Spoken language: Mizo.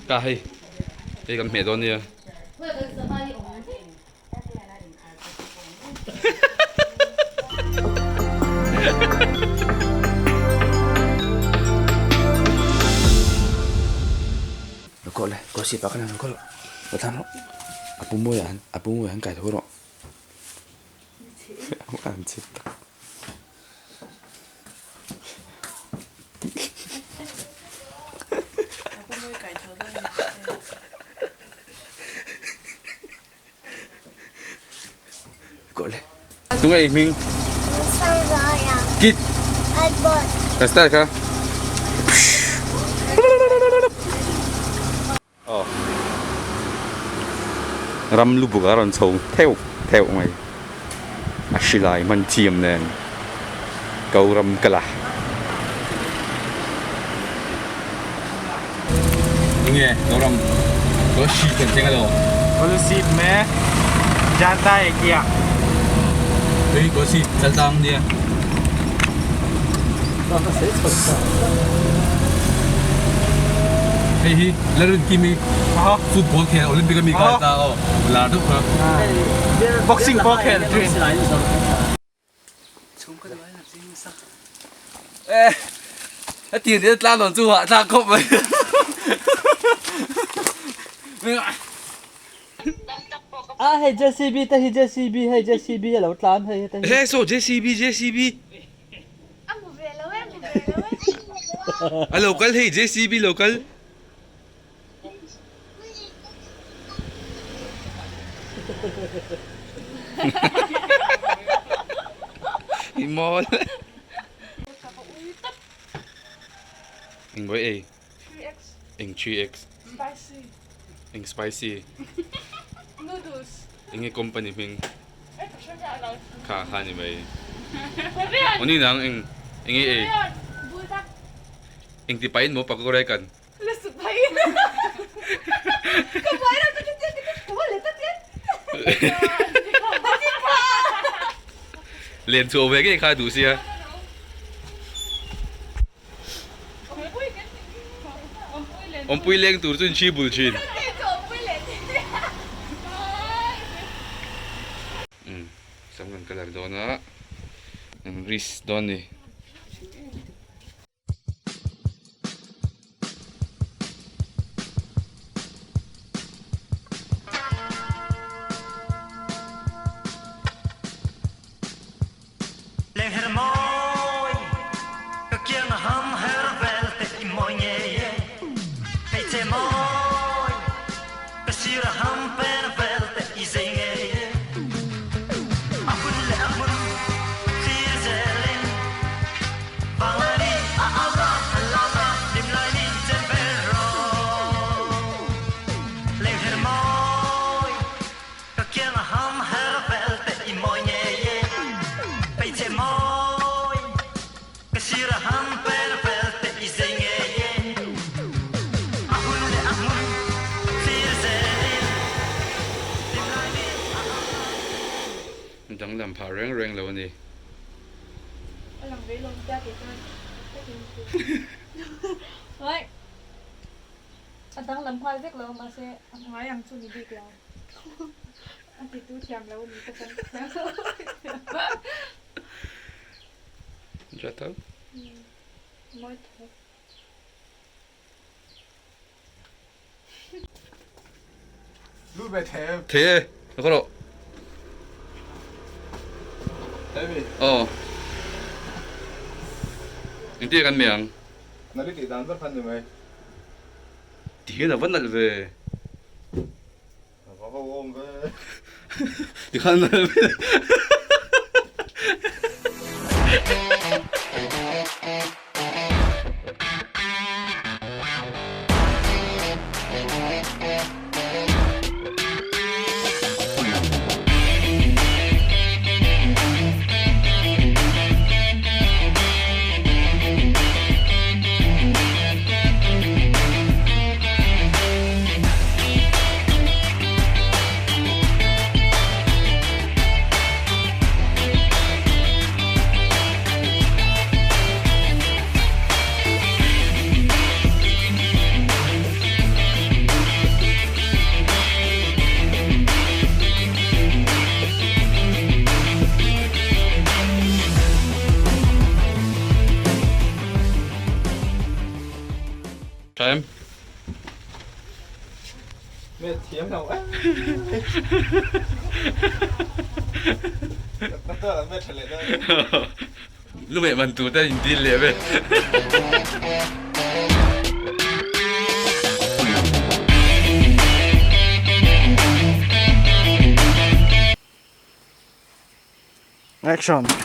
Ka hei hei kan hmeh dawn nia. Lokawh le, kawsi pah khan lokawh rawh, lo thlang rawh, a pu mawi ah han, a pu mawi ah han kai tho rawh. An chhit tak. Tunge i hming? Kit. Kan style kha. Aw. Ram lubuk a rawn chho theuh theuh mai. A hrilai hman thiam nen ko ram ka la. Enge ko ram ko shi kan thleng alo. Kolasib me jata hai kya. Hei Kolasib chaltlang nia. Hei hi Lalrinkimi football khel Olympic ami kai ta aw lar deuh kha. Boxing pawh khel thin. A tir nia tlang dawn chu hah thlak khawp mai. A hei JCB te hi JCB hei JCB a lo tlan hei heta hi. He saw JCB JCB. A lo kal hei JCB lo kal. I mawl. Eng bawi ei? Eng 3X. Eng spicy. Eng nge company hming? Kha kha ni mai. Awni nang eng eng nge ei? Eng ti pahin maw pakawr ai kan? Len chhuah ve ngei kha duh sia. Awmpui leng tur chu in hri bul thin. Sam kan colour dawn a, an risk dawn ni. Danglam phah reng reng lo a ni. A lang ve lawm tia kei chuan takin a danglam nghal vek lo mahse a hmai ang chu ni bik lo. A titu thiam lo a ni ka chan thiam lo. Jata. Mawi tho. Lu ve the. The e, ka rawh. The mi. Aw. Engtia kan meh ang? Nali tih dan ber khan ni mai. Ti hian a va nalh ve. A va ho awm ve. Ti khan nalh ve. Tha em? Me thiam lo eh. Ka ta me tha le da. Lu meh man tur te in dil leh ve. Action.